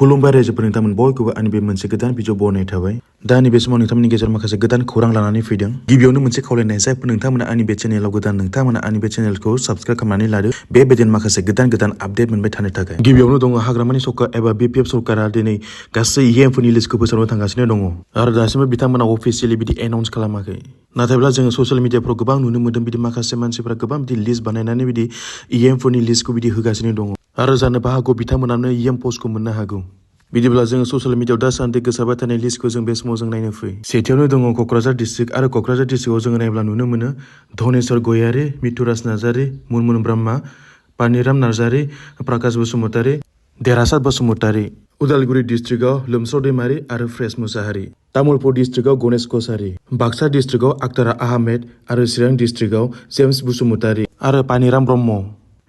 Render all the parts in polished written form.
खुलुमबाय रायजोफोर नोंथांमोन बयखौबो आंनि बे मोनसे गोदान भिडिअ बनाय थाबाय। दा नैबे समाव नोंथांमोननि गेजेराव माखासे गोदान खौरां लानानै फैदों। गिबियावनो मोनसे खावलायनाय जायफोर नोंथांमोना आंनि बे चेनेलाव गोदान नोंथांमोना आंनि बे चेनेलखौ साबस्क्राइब खालामनानै लादो बेबायदिनो माखासे गोदान आपडेट मोनबाय थानो थाखाय। गिबियावनो दङ हाग्रामानि सरकार एबा बिपिएफ सरकारा दिनै गासै इएमफोरनि लिस्टखौ फोसावनो थांगासिनो दङ आरो दासिमबो बिथांमोना अफिसियेलि बिदि एनाउन्स खालामाखै। नाथायब्ला जोङो ससियेल मिडियाफ्राव गोबां नुनो मोन्दों बिदि माखासे मानसिफोरा गोबां बिदि लिस्ट बानायनानै बिदि इएमफोरनि लिस्टखौ बिदि होगासिनो दङ आरो जानोबो हागौ बिथांमोनानो इएम पस्टखौ मोननो हागौ। बिदिब्ला जोङो ससियेल मिडियायाव दासान्दि गोसारबाय थानाय लिस्टखौ जों बे समाव जों नायनो फै। सेथियावनो दङ क'क्राझार डिस्ट्रिक्ट आरो क'क्राझार डिस्ट्रिक्टआव जोङो नायब्ला नुनो मोनो धनेश्वर गयारि, मिथुराज नार्जारि, मुनमुन ब्रह्मा, पानिराम नार्जारि, प्रकाश बसुमतारि, देरहासार बसुमतारि। उदालगुरि डिस्ट्रिक्टआव लोमस्राव दैमारि आरो फ्रेस मुसाहारि। तामुलपुर डिस्ट्रिक्टआव गणेश कसारि, बाक्सा डिस्ट्रिक्टआव आक्तारा आहमेद आरो चिरां डिस्ट्रिक्टआव जेम्स बसुमतारि आरो पानिराम ब्रह्म।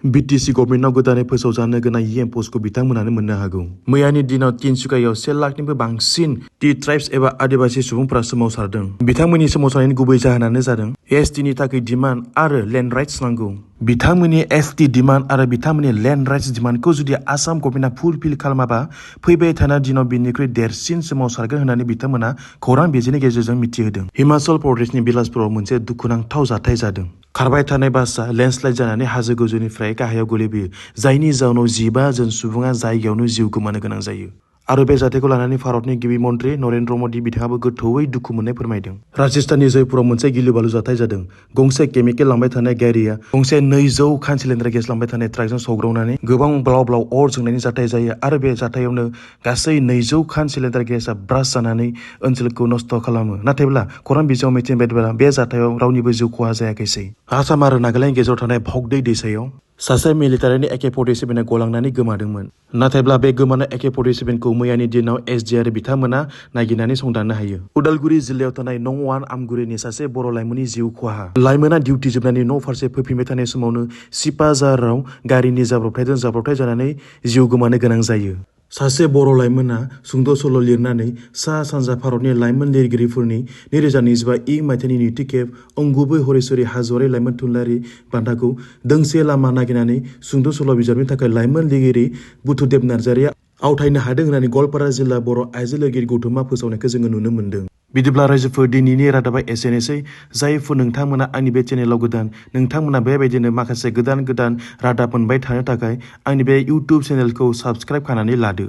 बिटिसि गभर्नमेन्टआव गोदानै फोसावजानो गोनां इएम पस्टखौ बिथांमोनानो मोननो हागौ। मैयानि दिनाव तिनसुकियायाव 1 लाखनिबो बांसिन टि ट्राइब्स एबा आदिबासि सुबुंफोरा सोमावसारदों। बिथांमोननि सोमावसारनायनि गुबै जाहोनानो जादों एसटिनि थाखाय डिमान्ड आरो लेन्ड राइट्स नांगौ। बिथांमोननि एसटि डिमान्ड आरो बिथांमोननि लेन्ड राइट्स डिमान्डखौ जुदि आसाम गभर्नमेन्टआ फुलफिल खालामाबा फैबाय थानाय दिनाव बिनिख्रुइ देरसिन सोमावसारगोन होननानै बिथांमोना खौरां बिजोंनि गेजेरजों मिथिहोदों। हिमाचल प्रदेशनि बिलासपुराव मोनसे दुखुनांथाव जाथाय जादों। खारबाय थानाय बासआ लेन्डस्लाइड जानानै हाजो गोजौनिफ्राय गाहायाव गोलैबोयो जायनि जाउनाव 15 जन सुबुङा जायगायावनो जिउ गोमानो गोनां जायो। आरो बे जाथायखौ लानानै भारतनि गिबि मन्त्रि नरेन्द्र मदि बिथाङाबो गोथौयै दुखु मोननाय फोरमायदों। राजस्थाननि जयपुराव मोनसे गिलु बालु जाथाय जादों। गंसे केमिकेल लांबाय थानाय गारिया गंसे 200 खान सिलिन्डार गेस लांबाय थानाय ट्राकजों सौग्रावनानै गोबां ब्लाव ब्लाव अर जोंनायनि जाथाय जायो आरो बे जाथायावनो गासै 200 खान सिलिन्डार गेसआ ब्रास जानानै ओनसोलखौ नस्थ' खालामो। नाथायब्ला खौरां बिजोङाव मिथिनाय बायदिब्ला बे जाथायाव रावनिबो जिउ खहा जायाखैसै। आसाम आरो नागालेण्ड गेजेराव थानाय भगदै दैसायाव सासे मिलिटारिनि AK-47 गलांनानै गोमादोंमोन। नाथायब्ला बे गोमानाय AK-47खौ मैयानि दिनाव एसडि आरो बिथांमोना नागिरनानै संदाननो हायो। उदालगुरि जिल्लायाव थानाय नं 1 आमगुरिनि सासे बर' लाइमोननि जिउ खहा। लाइमोना डिउटि जोबनानै न' फारसे फैफिनबाय थानाय समावनो सिपाझाराव गारिनि जाब्रबथाय जानानै जिउ गोमानो गोनां जायो। सासे बर' लाइमोना सुंद' सल' लिरनानै सा सानजा भारतनि लाइमोन लिरगिरिफोरनि 2025 इं मायथाइनि नैथि खेब अंगुबै हरेश्वरी हाज'वारि लाइमोन थुनलाइयारि बान्थाखौ दोंसे लामा नागिरनानै सुंद' सल' बिजाबनि थाखाय लाइमोन लिरगिरि बुद्धदेब नार्जारिया आवथायनो हादों होननानै गवालपारा जिल्ला बर' आइजो लिरगिरि गौथुमा फोसावनायखौ जोङो नुनो मोन्दों। बिदिब्ला रायजोफोर दिनैनि रादाबा एसेनोसै। जायफोर नोंथांमोना आंनि बे चेनेलाव गोदान नोंथांमोना बेबायदिनो माखासे गोदान रादाब मोनबाय थानो थाखाय आंनि बे इउटुब चेनेलखौ साबस्क्राइब खालामनानै लादो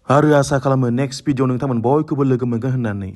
आरो आसा खालामो नेक्स्ट भिडिअ नोंथांमोन बयखौबो लोगो मोनगोन होननानै।